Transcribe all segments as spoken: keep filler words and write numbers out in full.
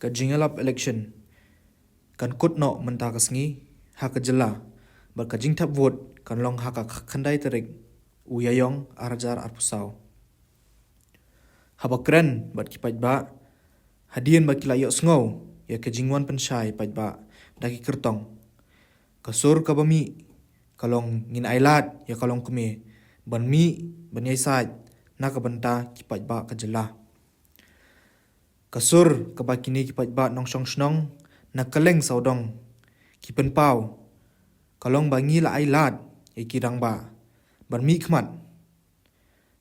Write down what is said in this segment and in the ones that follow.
Ka jingïalap election kan kut noh mynta ka sngi ha ka jylla, bad ka jingthep vote kan long ha ka khyndai tarik u Ïaïong ar hajar arphew saw. Haba kren bad ki paidbah, hadien ba ki la ïohsngew ïa ka jingwan pynshai paidbah da ki kyrtong, ka sur kaba mih ka long ngin ailad ïa ka longkmie ban mih ban ïasaid na ka bynta ki paidbah ka jylla. Ka sur kaba kine ki paidbah nongshong shnong na kylleng sawdong ki pynpaw ka long ba ngi la ailad ïa ki rangbah ban mihkhmat.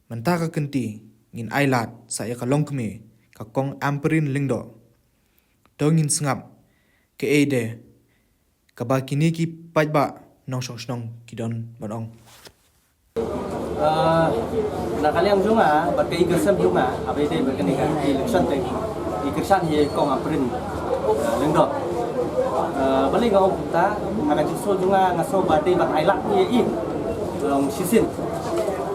Mynta ka kynti ngin ailad sa ïa ka longkmie, ka Kong Ampareen Lyngdoh. To ngin sngap kaei de kaba kine ki paidbah nongshong shnong ki don ban ong. Ah, na ka liang jong nga bad ka i kyrshan jong nga, haba ïadei bad kane ka election te, i kyrshan hi ïa i Kong Ampareen, ah, Lyngdoh. Ah, balei nga ong kumta? Ha ka jingsngew jong nga, nga sngew ba dei ban ailad ïa i, um, shisien.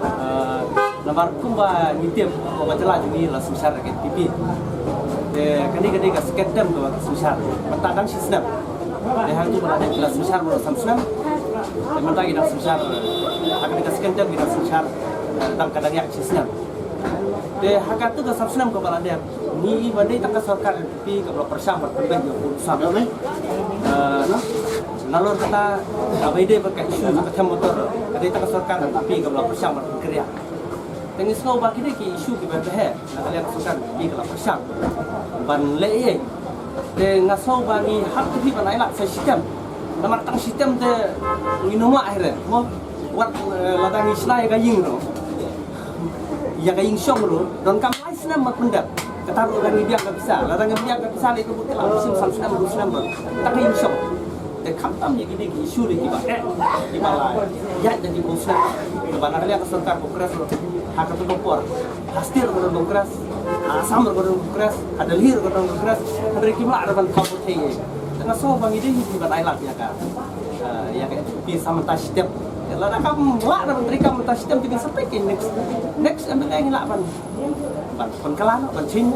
Ah, namar kumba ngi tip, ka jylla jong ngi la synshar da ka N P P. Te kane ka dei ka second term kaba ka synshar, mynta dang shi snem. Te hangtu ba la dep ki la synshar baroh san snem. Te mynta ki dang synshar, ha kane ka second term ki dang synshar, eh, dang ka dang ïaid shi snem. Te ha katu ka san snem kaba la dep, ngi i ba dei tang ka sorkar N P P kaba la pyrshang bad pynbeit ïa u Pud u Sam. Eh, nalor kata, kaba ïadei bad ka issue ka them motor, ka dei tang ka sorkar N P P kaba la pyrshang bad pynkhreh. Te ngi sngew ba kine ki issue kiba bha na ka liang ka sorkar N P P ka la pyrshang ban leh ei. Te nga sngew ba ngi hap ban ailad sa shitom. Namar tang shitom te ngin ym lah hi re. Mo, wat, eh, lada ngi shna ïa ka ïing ruh, ïa ka ïing shong ruh, donkam lai snem ban pyndep. Kata ruh lada ngi biang ka pisa, lada ngi biang ka pisa lei ka bun te la shim san snem, hynriew snem ban, tang ka ïing shong. Te khamtam ïa kine ki issue lei kiba eh, kiba la ïaid da ki bun snem. Kaba na ka liang ka sorkar Congress ruh, ha katu ka por, ha state ruh ka don Congress, ha Assam ruh ka don Congress, ha Delhi ruh ka don Congress, hynrei kim lah ruh ban thaw pyrthei ei. Te nga sngew ba ngi dei ngi ban ailad ïa ka, eh, ïa ka N P P sa mynta shitom. Lada kam lah ruh ban trei kam mynta shitom te ngin sa peit ki next, next M L A ngi lah ban, ban pynkylla noh, ban change.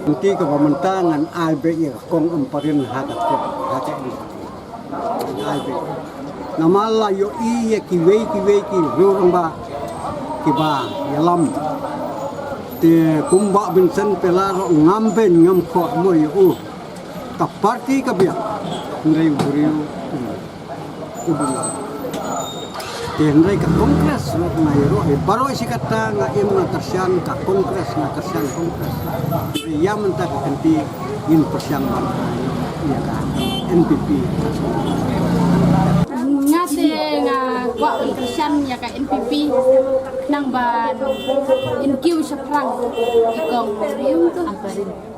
Ngi kaba mynta ngan ai beit ïa ka Kong Ampareen ha ka, ha ka Ngan ai beit. Namar la ïohi ïa kiwei kiwei ki riew rangbah kiba ïalam. Te kumba Vincent Pela ruh ngam beiñ ngam khoh mo ïa u. Ka party ka biang. Hynrei u briew u, u bun. Te hynrei ka Congress ruh nga ïaroh, eh, baroh shi katta nga im nga kyrshan ka Congress, nga kyrshan Congress. Te ïa mynta ka kynti ngin pyrshang ban ïa ka N P P. Nga te nga kwah ban kyrshan ïa ka N P P, nang ban in kiew shaphrang i Kong,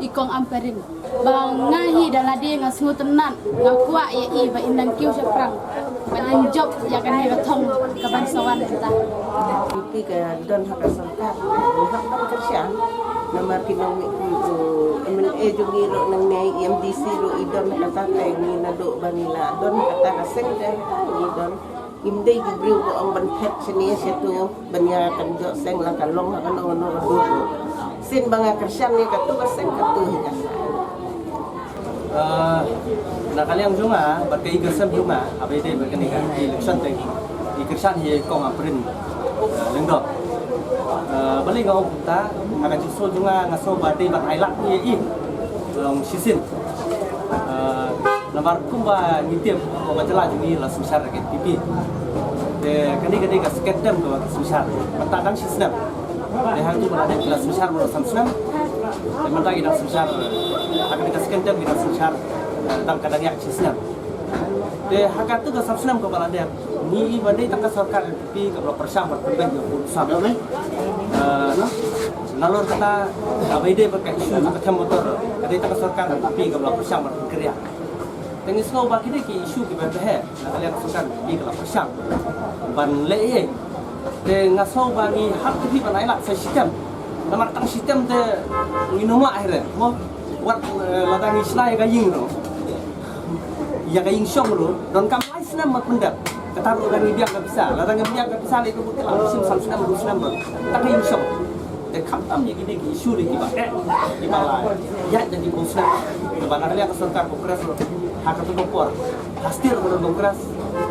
i Kong Ampareen. Ba nga hi da lade nga sngewtynnat, nga kwah ïa i ba in nang kiew shaphrang, ba in jop ïa kane ka thong kaban sa wan mynta. Ki ka don ha ka sorkar, ngi hap ban kyrshan. Namar ki nong, ki, uh, M L A jong ngi ruh nangne, M D C ruh i don ha kata, te ngi naduh ba ngi la don ha kata ka seng te ngi don. Ngim dei ki briew ba ong ban phet shane shato ban ïa kan jop seng, la ka long ha kano kano ka dur. Sien ba nga kyrshan ïa katu ka seng, katu hi ka seng. Ah, na ka liang jong nga bad ka i kyrshan jong nga, haba ïadei bad kane ka election te, i kyrshan hi ïa i Kong Ampareen, ah, Lyngdoh. Ah, balei nga ong kumta? Ha ka jingsngew jong nga, nga sngew ba dei ban ailad ïa i, um, shisien. Ah, namar kumba ngi tip, ka jylla jong ngi la synshar da ka N P P. Te kane ka dei ka second term kaba ka synshar, mynta dang shi snem. Te hangtu ba la dep ki la synshar baroh san snem. Te mynta ki dang synshar, ha kane ka second term ki dang synshar, eh, dang ka dang ïaid shi snem. Te ha katu ka san snem kaba la dep, ngi i ba dei tang ka sorkar N P P kaba la pyrshang bad pynbeit ïa u Pud u Sam. Eh, nalor kata, kaba ïadei bad ka issue ka them motor, ka dei tang ka sorkar N P P kaba la pyrshang bad pynkhreh. Te ngi sngew ba kine ki issue kiba bha na ka liang ka sorkar N P P ka la pyrshang ban leh ei. Te nga sngew ba ngi hap ban ailad sa shitom. Namar tang shitom te ngin ym lah hi re. Mo, wat, eh, lada ngi shna ïa ka ïing ruh, ïa ka ïing shong ruh, donkam lai snem ban pyndep. Kata ruh lada ngi biang ka pisa, lada ngi biang ka pisa lei ka bun te la shim san snem, hynriew snem ban, tang ka ïing shong. Te khamtam ïa kine ki issue ruh kiba eh, kiba la ïaid da ki bun snem. Ba na ka liang ka sorkar Congress ruh ha kato ka por, ha state ruh ka don Congress,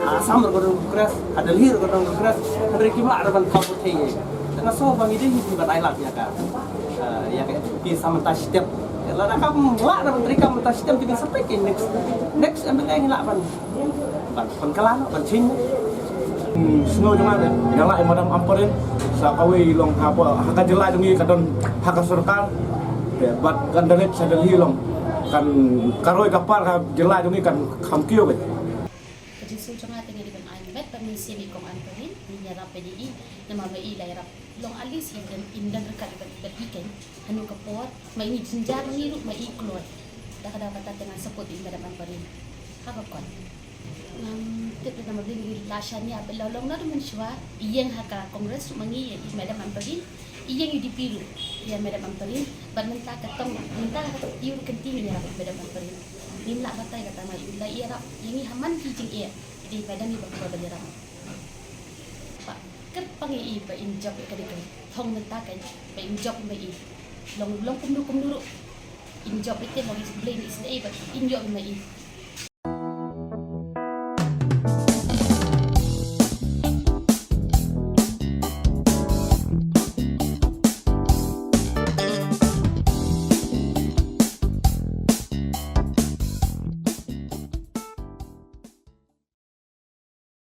ha Assam ruh ka don Congress, ha Delhi ruh ka don Congress. Hynrei kim lah ruh ban thaw pyrthei ïa. Te nga sngew ba ngi dei ngi ban ailad ïa ka, eh, ïa ka N P P sa mynta shitom. Lada kam lah ruh ban trei kam mynta shitom, te ngin sa peit ki next, next M L A ngi lah ban ban pynkylla noh, ban change. Hmm, sngew jong nga ïa la i Madam Ampareen sa kawei i long ha, ha ka jylla jong ngi ka don ha ka sorkar. Te bad kan da leit sha Delhi long, kan ka roi ka par ka jylla jong ngi kan kham kiew beit. Ka jingsngew jong nga te nga dei ban ai met bad mynsiem ïa i Kong Ampareen, ngin ïarap bad ïa i, namar ma i la ïarap long alis i kan im don ryngkat bad i kan. Hano ka por ma i jynjar ma ngi ruh ma i kloi. Da ka daw kata te ngan support ïa i Madam Ampareen ha ka kot. Ngam tip namar ba ngi la shaniah bad la long naduh mynshuwa, i ïeng ha ka Congress ruh ma ngi ïa i Madam Ampareen, i ïeng U D P ruh ïa Madam Ampareen. Bad mynta ka tong, mynta ka tiew ruh kynti ngin ïarap ïa i Madam Ampareen. Ngim lah batai kata ma i la ïarap ïa ngi ha man ki jingeh. Dei Madam i ba kwah ban ïarap. Ba kyrpang ïa i ba in jop ïa ka dei ka thong mynta ka ba in jop ma i. Long long kumno kumno ruh in jop ïa te, long i Blei ne i Blei ba in jop ma i.